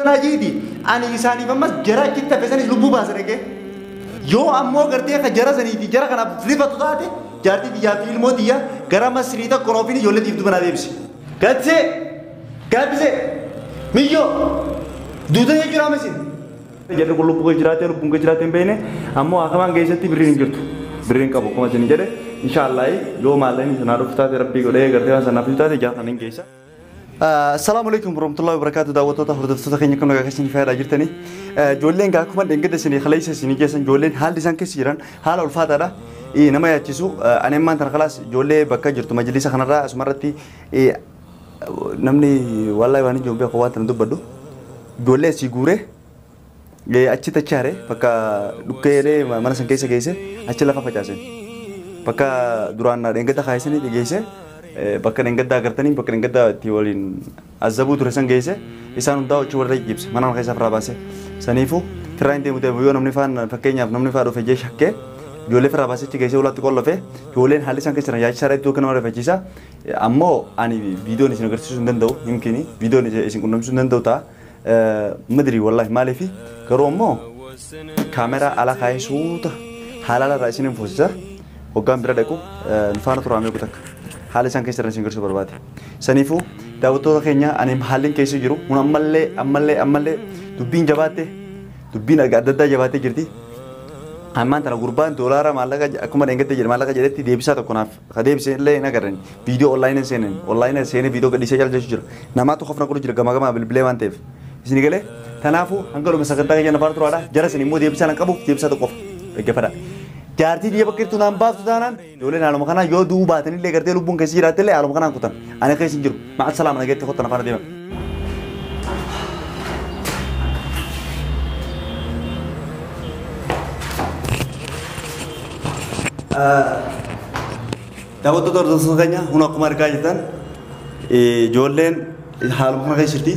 fudhadhaa jiiti. Ani isaaniif ammas jara achitti hafe sanis lubbuu baasa dhaqee. Yoo ammoo gartee ka jara saniifi jara kanaaf rifatu taate jaartii tiyyaa fi ilmoo tiyya gara Masrii tokko noofiin ijoollee tiif duba naa deebisi. Gaddisee! Gaaddisee! Miyyoo! Duuta jechuudha amma isin. Jarri kun lubbuu kee jiraatee lubbuun kee jiraatee hin beekne ammoo akamaan keessatti birriin hin jirtu. Birriin qabu akkuma isin jedhe inshaallah yoo maallaqni sanaa dhufu taate rabbii godhee gartee waan sanaaf taate jaa kan hin geessa. Assalaamu alaikum warahmatullahi wabarakatuh daawwattoota hordoftoota keenya kan nagaa keessanii fayyaadhaa jirtanii. Ijoolleen gaa akkuma dheengadda isinii kaleessa isinii geessan ijoolleen haalli isaan keessa jiran haala ulfaataadha. Nama yaachisu ani ammaan tana kalaas ijoollee bakka jirtu majlisa kanarraa asumarratti namni wallahi waan ijoo beeku waan tana dubbadhu. Ijoollee asii guuree achi tachaare bakka dhukkeelee mana san keessa geesse achi lafa facaase. Bakka duraan dheengadda kaayisanii geesse bakka dheengaddaa agartanii bakka dheengaddaa itti waliin azabuu ture san geesse isaan hundaa achi warra ibse mana keessa irraa baase. Saniifuu firraa hin deemu deemu yoo namni faan fakkeenyaaf namni faa dhufe jee shakkee ijoollee firraa baasee achi geessee ulaatti qollofe ijoolleen haalli isaan keessa jiran yaachisaadha iddoo kana nama rifachiisa. Ammoo ani viidiyoon isin agarsiisuu hin danda'u himkini viidiyoon isin qunnamsiisuu hin danda'u ta'a. Madri wallahi maaliifi garuu ammoo kaameraa ala kaayee suuta haala irraa isin hin fuusisa. Hoggaan bira dhaqu faana turaamee takka. Haala isaan keessa jiran isin agarsiisuu barbaade. Saniifuu daawwattoota keenya ani haalli keessa jiru kun ammallee ammallee ammallee dubbiin jabaatte dubbiin adda addaa jabaattee jirti. Ammaan tana gurbaan doolaara maallaqa akkuma dheengadde jedhe maallaqa jedhetti deebisaa tokko naaf ka deebisee illee hin agarran viidiyoo onlaayinii seenan onlaayinii seenee viidiyoo gadhiisee jala jechuu jira namaatu qofna godhu jira gamaa gamaa bilbilee waan ta'eef isin galee tanaafuu hanga dhuma sagantaa keenya nafaana turaadha jara isin immoo deebisaa nan qabuuf deebisaa tokko qofa dhaggeeffadha. Jaartii biyya bakka jirtu naan baaftu taanaan ijoolleen haaluma kanaa yoo du'uu baatanillee gartee lubbuun keessa jiraattellee haaluma kanaan kutan ani keessa hin jiru ma'a salaama nageetti kottan afaana deema. Daawwattoota hordoftoota keenya kun akkuma argaa jirtan ijoolleen haaluma kana keessa jirti.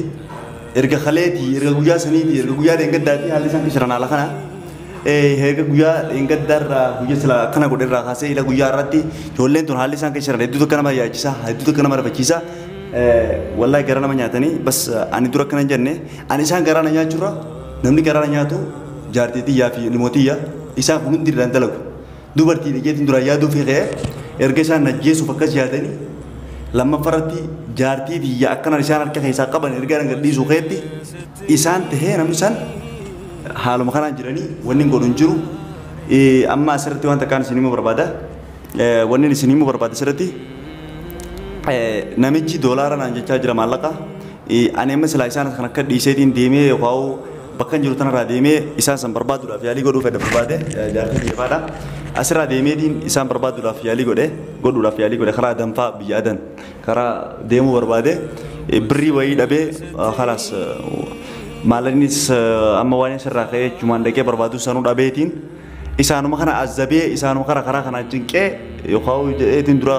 Erga kaleetii, erga guyyaa saniitii, erga guyyaa dheengaddaatii haalli isaan keessa jiran haala kana. Erga guyyaa dheengaddaarraa guyyaa sila akkana godhe irraa kaasee ila guyyaa irratti ijoolleen tun haalli isaan keessa jiran hedduu tokko nama yaachisa, hedduu tokko nama rifachiisa. Wallahi gara nama nyaatanii bas ani dura akkana hin jenne ani isaan garaa na nyaachuurra namni garaa na nyaatu jaartii tiyyaa fi ilmoo tiyya isaan kun hundi irraan dalagu. Dubartii jeetiin duraan yaaduu fi ka'ee erga isaan ajjeesuuf akkas yaadanii lammaffaratti jaartii tiyya akkana isaan harka keessaa qaban erga isaan gadhiisuu ka'etti isaan tahee namni san haaluma kanaan jiranii wanni godhu hin jiru. Amma asirratti waan takkaan isin himuu barbaada. Wanni isin himuu barbaada asirratti namichi doolaara naan jechaa jira maallaqa. Ani amma silaa isaan kan akka dhiiseetiin deemee yookaan bakka hin jiru tanarraa deemee isaan san barbaaduudhaaf yaalii godhuu fedha barbaade jaartii biyya faadha. Asirraa deemeetiin isaan barbaaduudhaaf yaalii godhe godhuudhaaf yaalii godhe karaa danfaa biyya adan karaa deemuu barbaade birrii wayii dhabee kalaas maallaqnis amma waan asirraa ka'ee jechumaan dhaqee barbaaduu sanuu dhabeetiin isaanuma kana azabee isaanuma kana karaa kanaan cinqee yookaan jedheetiin dura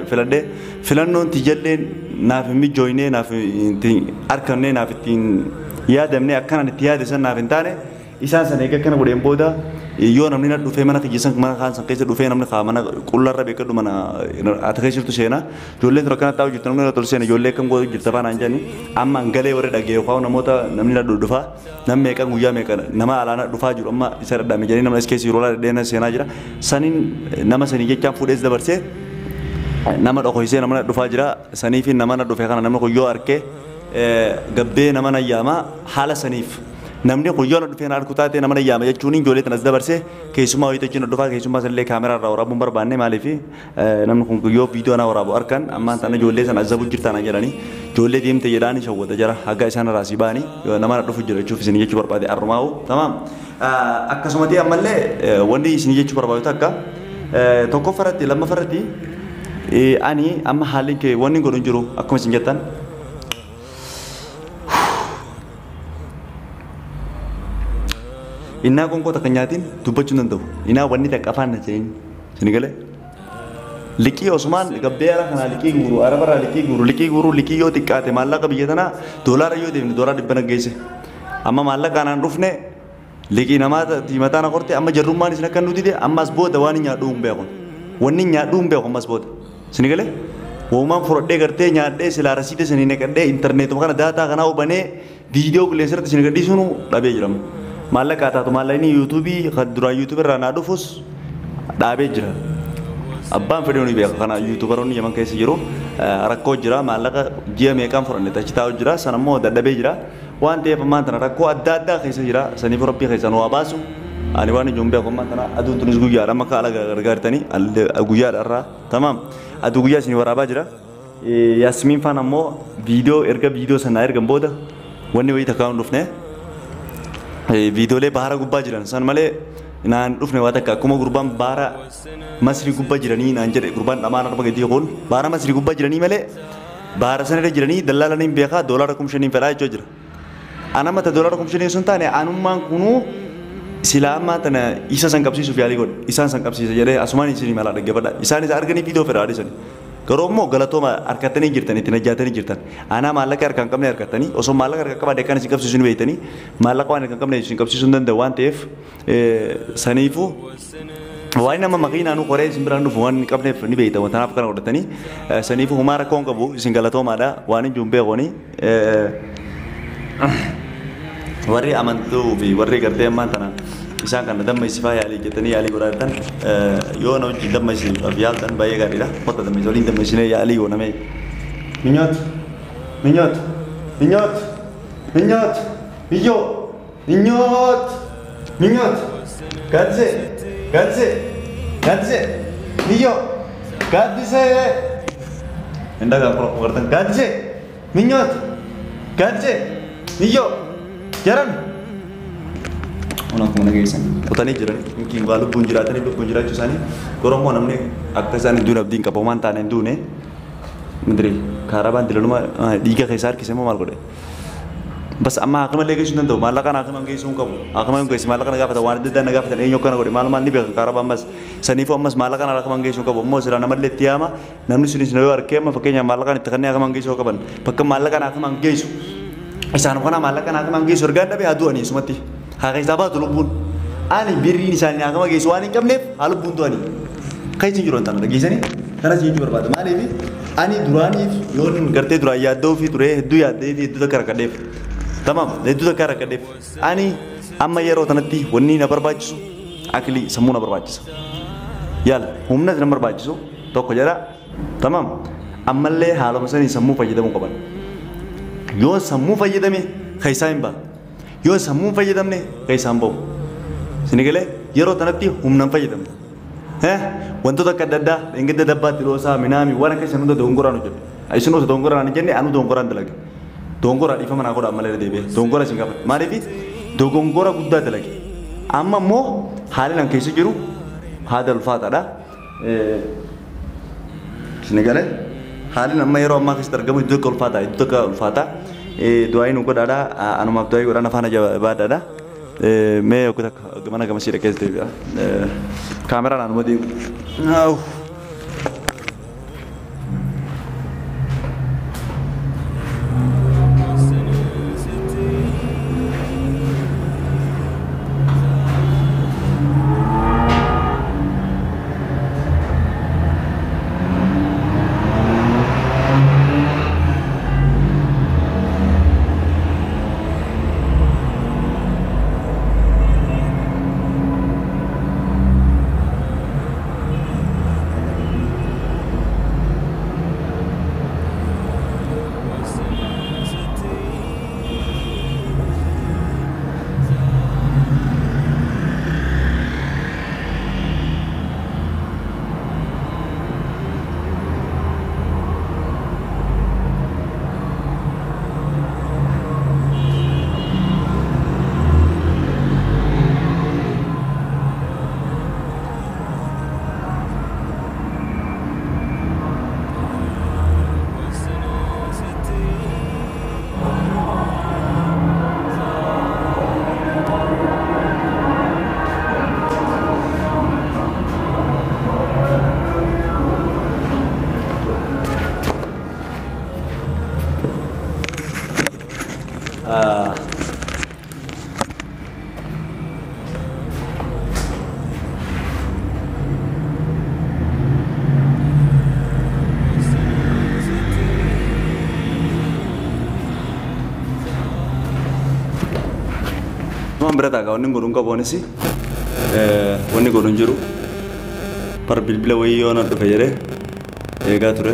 filadhee filannoon tiyjalleen naaf hin mijooyne naaf ittiin argamne naaf ittiin yaadamne akkanaan itti yaade san naaf hin taane isaan sana eega akkana godheen booda yoo namni na dhufee mana kiyya san mana kaan san keessa dhufee namni kaa mana qullarra beekadhu mana ati keessa jirtu seena ijoolleen tura akkana taa'u jirtu namni na tol seena ijoollee akkam gootu jirta faana hin jedhani amma galee warri dhagee yookaan namoota namni na dhufaa namni meeqan guyyaa meeqa nama alaana dhufaa jiru amma isa dhadhame jedhanii namni as keessa jiru olaa dhadhee seenaa jira saniin nama sanii jechaan fuudhees dabarsee nama dhokoysee nama na dhufaa jira sanii fi nama na dhufe kana namni kun yoo arkee gabbee nama na yaama haala saniif namni kun yoo na dhufee na arku taate nama na yaama jechuun ijoollee tanas dabarsee keessumaa wayii tachiin dhufaa keessumaa sanillee kaameraa irraa waraabuun barbaanne maaliif namni kun yoo viidiyoo na waraabu arkan ammaan tana ijoollee sana azabuu jirtaan jedhanii ijoollee deemte jedhaanii shawwata jara haga isaan irraa si ba'anii nama na dhufu jira jechuuf isin jechuu barbaade arrumaa'u tamaam akkasumatti ammallee wanni isin jechuu barbaadu takka tokkoffaratti lammaffaratti ani amma haalli kee wanni godhu hin jiru akkuma isin jettan. Innaa qoonqoo takka nyaatiin dubbachuu hin danda'u. Innaa wanni takka afaan na ce'in. Isin galee? Liqii Osmaan gabbee ala kanaa liqii guuru, Arabarraa liqii guuru, liqii guuru, liqii yoo xiqqaate maallaqa biyya tanaa doolaara yoo deemne doolaara 100 geesse. Amma maallaqa anaan dhufne liqii namaa mataa na korte amma jarrummaan isin akka nu dide ammas booda waan hin nyaadhuu hin beeku. Wanni hin nyaadhuu hin beeku ammas booda. Isin galee? Woomaan fudhadhee gartee nyaadhee silaa rasiida sanii naqadhee intarneetuma kana daataa kanaa hubanee Viidiyoo qilleensa irratti isin gadhiisuun dhabee jirama. Maallaqa taatu maallaqni yuutuubii kan duraan yuutuubii irraa naa dhufus dhaabee jira. Abbaan fedhe ni beeka kana yuutuubaroonni Yaman keessa jiru rakkoo jira maallaqa ji'a meeqaan fudhanne achi taa'u jira san ammoo dadhabee jira waan ta'eef ammaan tana rakkoo adda addaa keessa jira saniif rabbii keessan waa baasu ani waan ijoon beeku ammaan tana aduun tunis guyyaadha amma akka ala gargaartanii guyyaadha irraa tamaam aduu guyyaa isin waraabaa jira. Yaasmiin faan ammoo viidiyoo erga viidiyoo sanaa ergan booda wanni wayii takkaa hin dhufne viidiyoolee bahara gubbaa jiran san malee naan dhufne waa takka akkuma gurbaan bahara Masrii gubbaa jiranii naan jedhe gurbaan dhamaan arba gadii kun bahara Masrii gubbaa jiranii malee bahara sanarra jiranii dallaalaniin beekaa doolaara 5,000 fedhaa jechuu jira. Ana mata doolaara 5,000 sun taane anummaan kunuu silaa ammaa tana isa san qabsiisuuf yaalii godhe isaan san qabsiisa jedhee asumaan isin malaa dhaggeeffadha isaan isa arganii viidiyoo fedhaa dhiisanii. Garuu immoo galatooma harkattanii jirtan ittiin ajjaatanii jirtan. Anaa maallaqa harkaan qabne harkattanii osoo maallaqa harkaan qabaadhe akkan isin qabsiisu ni beektanii maallaqa waan harkaan qabne isin qabsiisuu hin danda'u waan ta'eef saniifuu waan nama makiinaa nu qoree isin biraan dhufu waan hin qabneef ni beektan tanaaf kana godhatanii saniifuu humaa rakkoo hin qabu isin galatoomaadha waan hin jiru beekoni. Warri amantuu fi warri gartee ammaan tana isaan kana dammaysifaa yaalii jettanii yaalii godhaa jirtan yoo na wajjin dammaysiisuudhaaf yaaltan baay'ee gaariidha. Kotta dammaysi waliin dammaysinee yaalii gooname. Minyoot minyoot minyoot minyoot miyyoo minyoot minyoot gaaddisee gaaddisee gaaddisee miyyoo gaaddisee hin dhagaan kun akkuma gartan gaaddisee minyoot gaaddisee miyyoo jaran. Kun akkuma nageessan kutanii jiran yookiin waa lubbuun jiraatanii lubbuun jiraachuu isaanii garuu immoo namni akka isaan hin duune abdiin qabu waan taane hin duune midiri kaarabaan dilaluma dhiiga keessaa harkise immoo maal godhe. Bas amma haakima illee geessuu hin danda'u maallaqaan haakima geessuu hin qabu haakima hin geessu maallaqa na gaafatan waan adda addaa na gaafatan eenyu akkana godhe maal maal ni beekan kaarabaan bas saniifuu ammas maallaqaan haakima geessuu hin qabu immoo silaa namallee itti yaama namni sunis yoo arkee amma fakkeenyaaf maallaqaan itti kanneen haakima geessuu qaban bakka maallaqaan haakima geessu isaan kana maallaqaan haakima geessu ergaan dhabe haa du'anii sumatti. Haa keessaa baatu lubbuun ani birriin isaanii haakama geessu waan hin qabneef haa lubbuun du'anii kan isin jiru tana dhageessanii kanas jechuu barbaada maaliif ani duraaniif yoon gartee duraan yaaddoo fi ture hedduu yaaddee fi hedduu takka rakkadheef tamaam hedduu takka rakkadheef ani amma yeroo tanatti wanni na barbaachisu akli sammuu na barbaachisa yaala humnas na barbaachisu tokko jedha tamaam ammallee haaluma sanii sammuu fayyadamuu qaban yoo sammuu fayyadame keessaa hin ba'a. Yoo sammuu hin fayyadamne keessaan bahu. Sinigalee yeroo tanatti humnaan fayyadamna. Wantoota akka adda addaa dheengadda dabbaatti dhoosaa minaami waan akka isin hunda dogongoraan hojjedhu. Isin osoo dogongoraan hin jenne anuu dogongoraan dalage. Dogongora dhiifama naa godha ammallee deebi'ee dogongora isin gaafadha. Maaliif dogongora guddaa dalage. Amma immoo haalli nan keessa jiru haada ulfaataadha. Sinigalee haalli amma yeroo ammaa keessatti argamu iddoo akka ulfaataa iddoo akka ulfaataa. Du'aayi nu godhaadha anumaaf du'aayi godhaan afaan ajaa'ibaa mee yookiin takka mana gamasii dhaqees deebi'a kaameraan anuma deemu. Waan bira taagaa wanni godhuun qabu anis wanni godhuun jiru par bilbila wayii yoo na dhufe jedhee eegaa ture.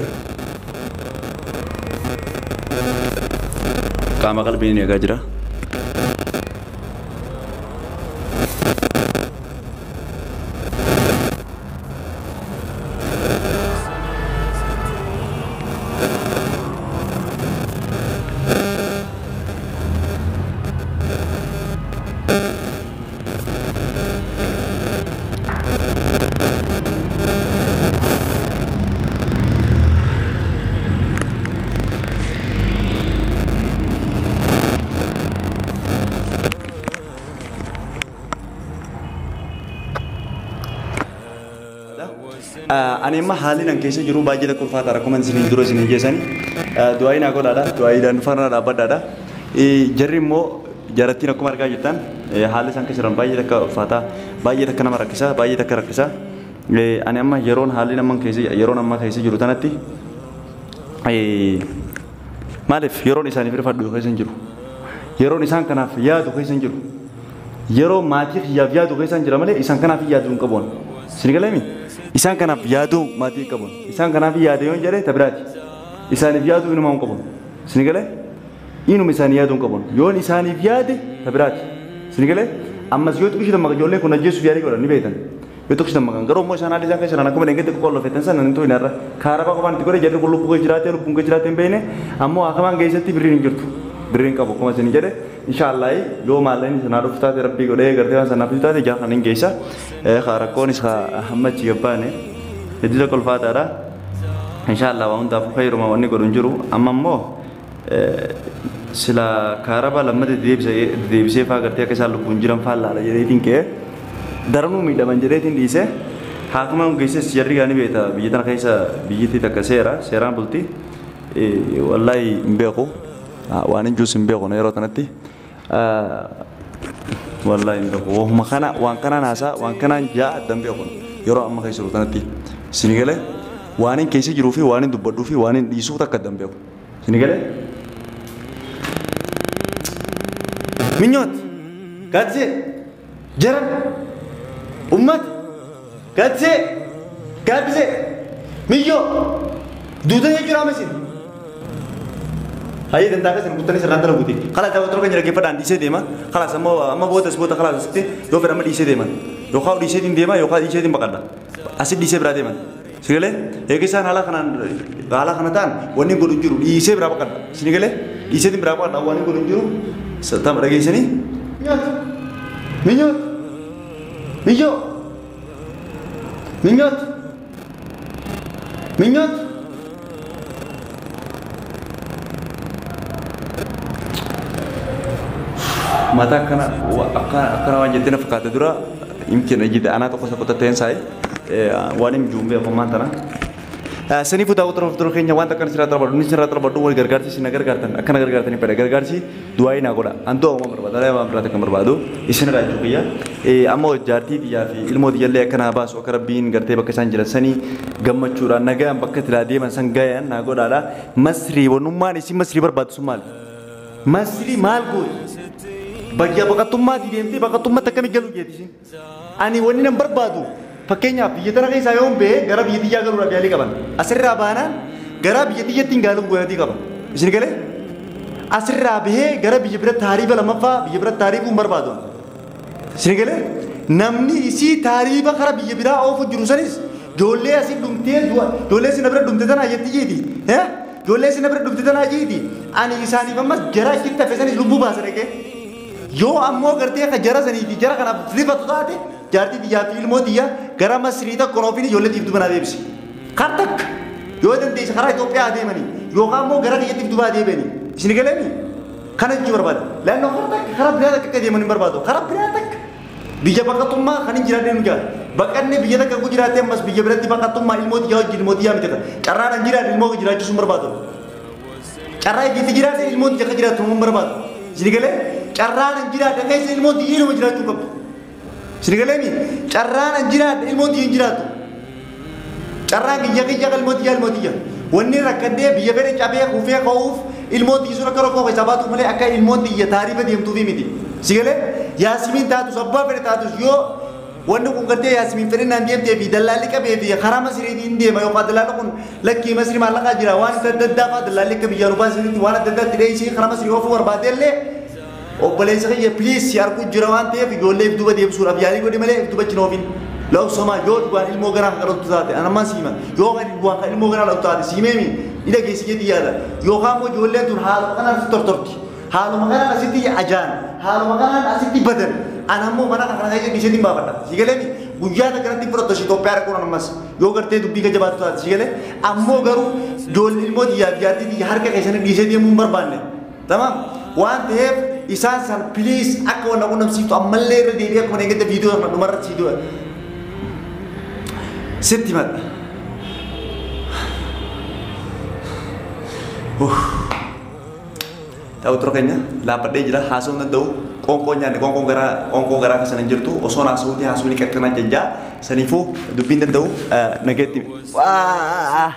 Qaama qalbiin eegaa jira. Ani amma haalli nan keessa jiru baay'ee takka ulfaata akkuma isin dura isin geessani du'aayi naa godhaadha du'aayiidhaan faana dhaabbadhaadha jarri immoo jarattiin akkuma argaa jirtan haalli isaan keessa jiran baay'ee takka ulfaata baay'ee takka nama rakkisa baay'ee takka rakkisa ani amma yeroon haalli nama keessa yeroon amma keessa jiru tanatti maaliif yeroon isaaniif rifadhu keessa hin jiru yeroon isaan kanaaf yaadu keessa hin jiru yeroo maatii kiyyaaf yaadu keessa hin jira malee isaan kanaaf yaadu hin qabuun isin galeemi isaan kanaaf yaaduu maatii qabuun isaan kanaaf yaade yoon jedhe tabiraati isaaniif yaaduu inuma hin qabuun isin galee inuma isaanii yaaduu hin qabuun yoon isaaniif yaade tabiraati isin galee ammas yoo xiqqishii dammaqa ijoolleen kun ajjeesuuf yaalii godhan ni beektan yoo xiqqishii dammaqa garuu immoo isaan haalli isaan keessa jiran akkuma dheengatti qoqqollofetan sana hin ta'u irra kaaraba qofaan itti godhe jarri kun lubbuu keessa jiraatee lubbuun keessa jiraatee hin beekne ammoo akamaan keessatti birriin hin jirtu birriin qabu akkuma isin jedhe inshallah yoo maallaqni sanaa dhufu taate rabbii godhee gartee waan sanaaf taate jaa kan hin geessa rakkoonis hamma achi gabbaane hedduu tokko ulfaataadha inshallah waan hundaafuu khayruma wanni godhu hin jiru amma immoo sila kaaraba lammata deebisee faa gartee akka isaan lubbuun jiran faa laala jedheetiin ka'e daranuu miidhaman jedheetiin dhiise haakuma geesses jarri gaanii beekta biyya tana keessa biyyittii takka seera seeraan bulti wallaahi hin beeku waan hin juus hin beeku yeroo tanatti wallaahi hin beeku wahuma kana waan kanaan haasaa waan kanaan jaa addan beeku yeroo amma keessa jiru tanatti isin galee waan hin keessa jiruu fi waan hin dubbadhuu fi waan hin dhiisuu takka addan beeku isin galee. Minyoot Gadsee Jaran Ummat Gadsee Gadsee Miyyoo duuta jechuudha amma isin. Hayyee dantaa keessan guuttanii sirraan dalaguuti. Kalaas daawwattoota keenya dhaggeeffadhaan dhiisee deema. Kalaas ammoo amma boodas booda kalaas asitti yoo fedhan amma dhiisee deeman. Yookaan dhiiseetiin deema yookaan dhiiseetiin baqadha. Asi dhiisee biraa deeman. Sigalee eega isaan haala kanaan haala kana ta'an wanni godhu hin jiru dhiisee biraa baqadha. Sigalee dhiiseetiin biraa baqadha wanni godhu hin jiru. Tama dhageessanii. Minyoot Minyoot Miyyoo Minyoot Minyoot mata akkana akkana waan jettee na fakkaate dura yimkin ejjite anaa tokko tokko ta'een saayee waan hin juumbee afaan tana. Saniifuu daawwattoota fuuldura keenya wanta akkana sirraa barbaadu inni sirraa barbaadu wal gargaarsi isin gargaartan akkana gargaartanii fedha gargaarsi du'aa naa godha antoo waan barbaadu waan biraati kan barbaadu isin irraa jechuu kiyya ammoo jaartii xiyyaa fi ilmoo xiyyallee akka naa baasu akka rabbiin gartee bakka isaan jiran sanii gammachuudhaan nagaan bakka itti deeman san gayan naa godhaadha masrii wannummaan isin masrii barbaadu sun maali masrii maal gooti Baqqa baqattummaa deemtee baqattummaatti akkamii galuu jeeti isin ani wanni nan barbaadu fakkeenyaaf biyya tana keessaa yoon ba'e gara biyya xiyyaa galuudhaaf yaalii qaban asirraa baanaan gara biyya xiyyaatti hin gaaluun godhatii qaba isin galee asirraa bahee gara biyya bira taariifa lammaffaa biyya bira taariifuu hin barbaadu isin galee namni isii taariifa kara biyya biraa oofu jiru sanis ijoollee asii dhumtee ijoollee isin bira dhumte tanaa jetti jeeti ijoollee isin bira dhumte tanaa jeeti ani isaaniif ammas jara achitti hafe sanis lubbuu baasa dhaqee yoo ammoo gartee ka jara sanii fi jara kanaaf rifatu taate jaartii biyyaa fi ilmoo xiyyaa gara Masrii tokko ofiin ijoollee dhiiftuu manaa deebisi. Kar takka yoo dandeesse karaa Itoophiyaa deemanii yookaan immoo gara biyyatti dhiiftuu deebi'anii isin galeemi kana jechuu barbaada. Laannoo kar takka karaa biraa takka akka deeman hin barbaadu karaa biraa takka biyya baqattummaa kan hin jiraanne nu jaala baqanne biyya takka ku jiraatte ammas biyya biratti baqattummaa ilmoo xiyyaa wajjin ilmoo xiyyaa miti carraan hin jiraanne ilmoo jiraachisuu hin barbaadu. Carraa itti jiraate ilmoo xiyyaa akka jiraatu hin barbaadu. Isin galee carraan hin jiraanne keessa ilmoo xiyyaa ilma jiraachuu qabdu. Isin galeemi carraan hin jiraanne ilmoo xiyyaa hin jiraatu. Carraan kiyya kiyya ilmoo xiyyaa ilmoo xiyyaa. Wanni rakkadee biyya fedhe cabee kufee ka'uuf ilmoo xiyyaa sun akka rakkoo keessaa baatu malee akka ilmoon xiyya taariifa deemtuufi miti. Si galee Yaasimiin taatus abbaa fedhe taatus yoo wanni kun gartee Yaasimiin fedhinnaan deemtee fi dallaalli qabee fi karaa Masriitiin deema yookaan dallaalli kun lakkii Masrii maallaqaa jira waan adda addaa fa'aa dallaalli akka biyyaa nu baasanitti waan adda addaatti dheessee karaa Masrii oofuu barbaade illee obboleessa kiyya please si arguu jira waan ta'eef ijoollee if duuba deebisuudhaaf yaalii godhi malee if duuba achi hin oofin. Laobsomaa yoo dhugaan ilmoo garaa kan dhalatu taate anammaan siima yoo kan dhugaan kan ilmoo garaa dhalatu taate siimeemi ni dhageessi jeetii yaada yookaan immoo ijoolleen tun haaluma kanaan asitti tortorti haaluma kanaan asitti ajaan haaluma kanaan asitti badan an ammoo mana kana keessa dhiiseetiin baafadha si galeemi guyyaa takka natti fudhattu as Itoophiyaa dhaquun ammas yoo gartee dubbii ka jabaatu taate si galee ammoo garuu ijoollee ilmoo tiyyaa fi jaartii tiyya harka keessanii dhiisee deemuu hin barbaanne. Tamam? Waan ta'eef isaan san please akka wal na qunnamsiiftu ammallee irra deebi'ee akkuma eeggadda viidiyoo kana dhumarra sii du'a. Sitti himadha. Daawwattoota keenya laaffadhee jira haasa'uu hin danda'u qoonqoo nyaanne qoonqoon garaa qoonqoo garaa keessa hin jirtu osoo haasa'uuti haasa'uu ni qaqqabna jajjaa saniifuu dubbiin danda'u nageetti. Waa!